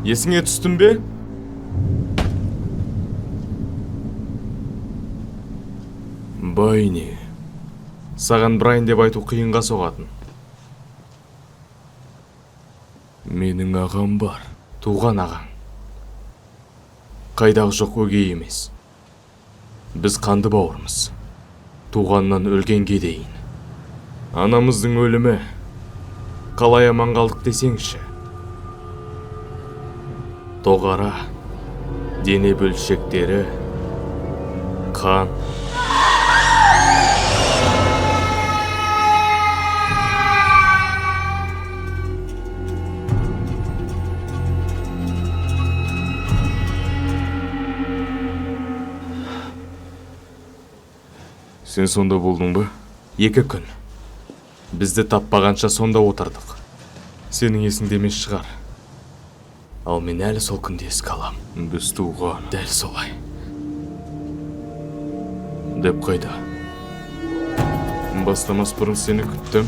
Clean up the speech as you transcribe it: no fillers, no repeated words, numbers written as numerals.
Есіңе түстім бе? Байни. Саған Брайан деп айту қиынға соғатын. Менің ағам бар. Туған ағаң. Қайдағы жоқ өгей емес. Біз қанды бауырмыз. Туғаннан өлгенге дейін. Анамыздың өлімі. Қалай аман қалдық десеңші. Доғара, дене бөлшектері, қан. Сен сонда болдың ба? 2 күн. Бізді таппағанша сонда отырдық. Сенің есіңде емес шығар. Ал мен әлі сол күнді еске алам. Біз туған. Дәл солай. Деп қайда? Бастамас бұрын сені күттім.